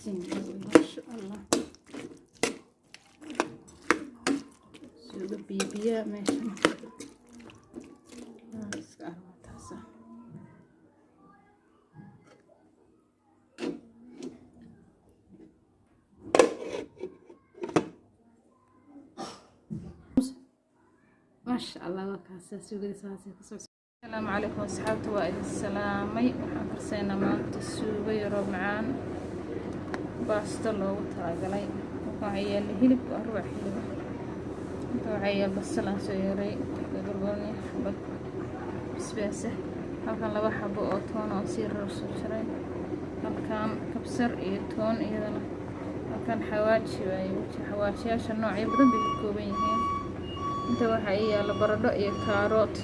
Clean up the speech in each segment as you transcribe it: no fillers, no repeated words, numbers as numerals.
Maasha Allah, suugo biyo biyaa meeshan iska arwaataasa. Maasha Allah, waa kaasa suugada saasay kusoo. Asalaamu calaykum asxaabta, waa idin salaamay. Waxaan karsaynaa maanta suugo yaroo macaan, baasto loogu talagalay. Waxaa yaala hilib, waa rubac hiliba. Inta waxaa yaala basal aan soo yaray, barbarooni, xabad basbaasa, halkan laba xabo oo toon oo sii rar soo jaray, halkan kabsar iyo toon iyadana, halkan xawaaji waaye. Xawaajiyaasha noocyo badan bay ka kooban yihiin. Inta waxaa ii yaala baradho iyo kaaroot.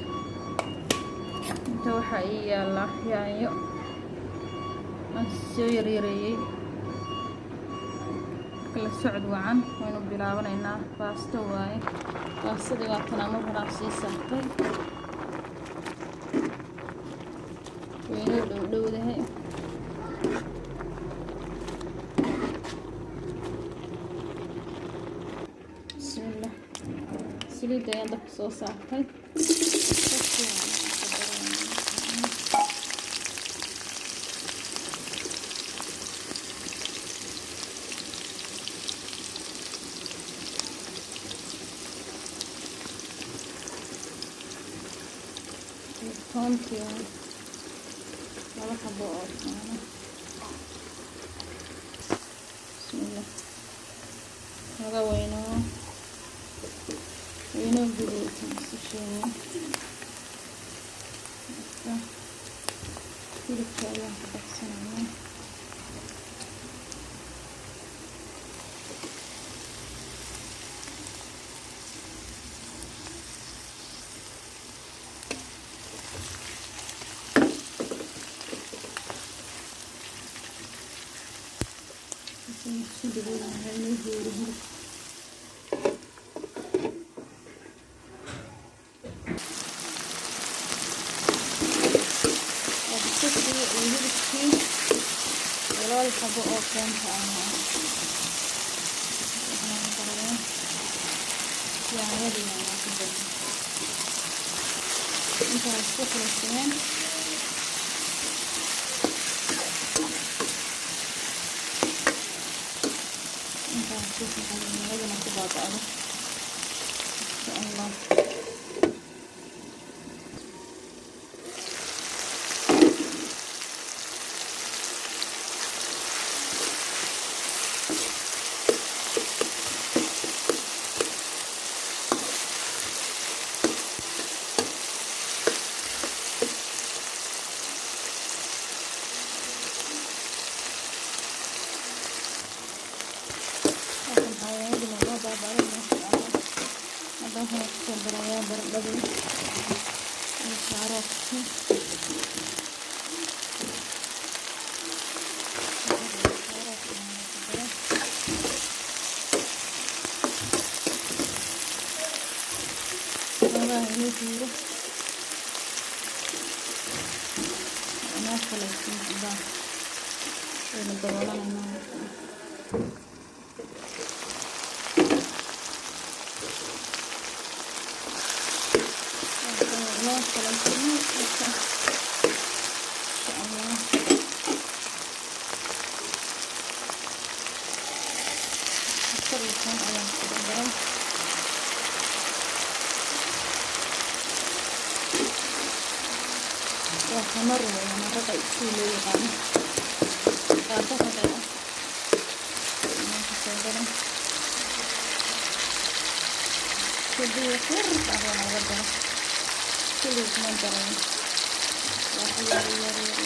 Inta waxaa ii yaala yaanyo aan soo yaryareeyey. Marka la socod wacan, waynu bilaabanaynaa. Baasto waaye, baastadii waa tan ama horaan sii saartay, waynoo dhow dhowdahay. Bismillah, saliidda ayaan dabka soo saartay. Toontii, laba xabo oo toona. Bismillah, laga waynoo guduutan basasheena. Marka hilibka ayaan ku darsanaynaa. Isku daboolanayaa inuu huuro hilibka. Waa basashii iyo hilibkii iyo laba xabo oo toonta ah. Waxaan ku darayaa yaanyadii ayaan ku daray. Intaa isku kala. Intaan si fiican yaanyaduna ku baaba'do, insha Allah. Halkan yaanyadii waa noo baaba'day, maasha Allah. Hadda waxaan kusoo darayaa baradhadii iyo kaaroodkii. Kaaroodkii ayaan ku daray. Xoogaa inoo huuro, inoo kalaysan baa waynu daboolanaynaa marka. Inoo kalaysanay marka, insha Allah. Kabsar iyo toon ayaan ku dardaray. Waa xamar weeye ama raqay sida loo yaqaano, qaado raqay ah ayaan kusoo daray. Kadib wax yar baan uga daro, kulligii kuma darayo, wax yar yar yar.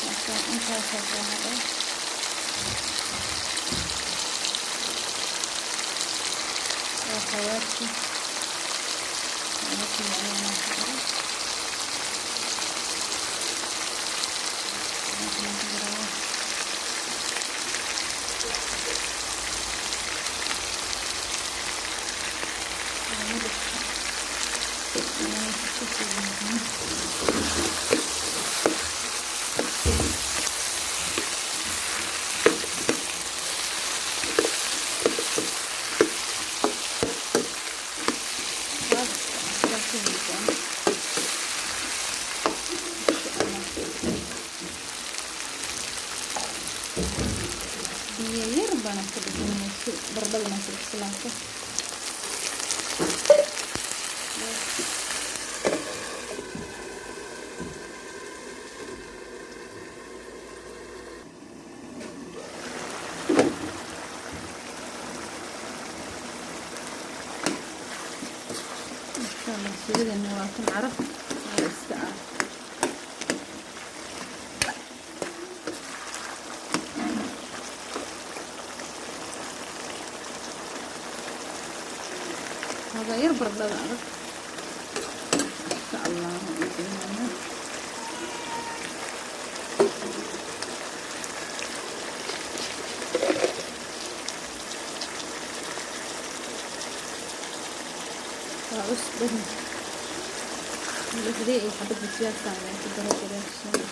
Marka intaasaa soo hadhay. Waa xawaaji, xawaajiga ayaan ku daray. Waxaan ku darayaa midabka ayaan ku sii. Rabaa inaan ku dhigno baradhada inaan ku bislaato. Insha Allah suugadeena waa tan, caraf waa iska ah. Hada yar baradhada adag, insha Allah waan gelinayna. Waa cusbada milixdii iyo xabad basbaaska ayaan ku daray gadaasheeda.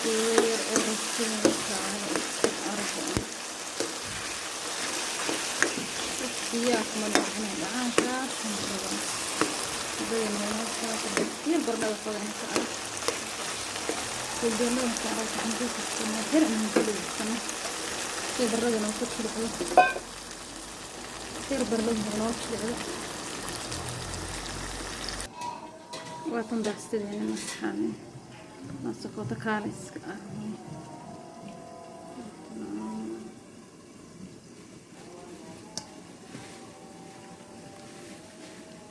Suugo yar oo rasiinka ah, iska arag ah. Wax biyaa kuma dhacin, dhacaankaas rabaa. Suugadana halkaas yar baradhada xoogaa inta arag. Suugadana marka arag waxaan ku karsanaa yar inaan ku dhigsano si baradhada noo ku jilicdo. Yar baradhada noo jilicdo. Waa tan baastadeena, asxaabi. Masakoota kaaliska ah.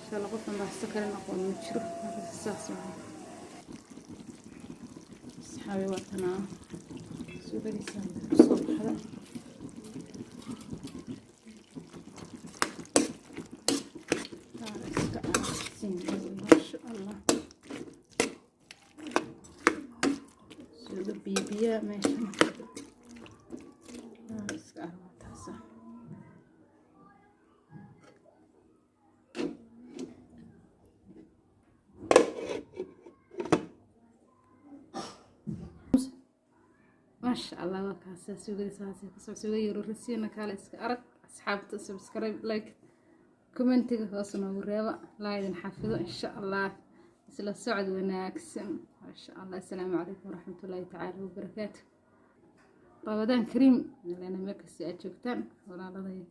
Insha Allah qofkan baasto karin aqoon ma jiro. Marka saas waaye. Asxaabi, waa tanaa suugadiisa kusoo baxda. Iska aragtiin, maasha Allah. Suugo biyo biyo meeshan. Iska arag, waa taasa. Maasha Allah, waa kaasa suugadiisa haasay kusoo suuga yaro rasiina kaale iska arag. Asxaabta, subscribe, like, commentiga hoos noogu reeba. Allah idin xafido, insha Allah. Isla socod wanaagsan, maasha Allah. Assalaamu calaykum waraxmatullaahi tacaala wabarakaatu. Ramadaan kariim lena meel kasta aad joogtaan, walaaladaya.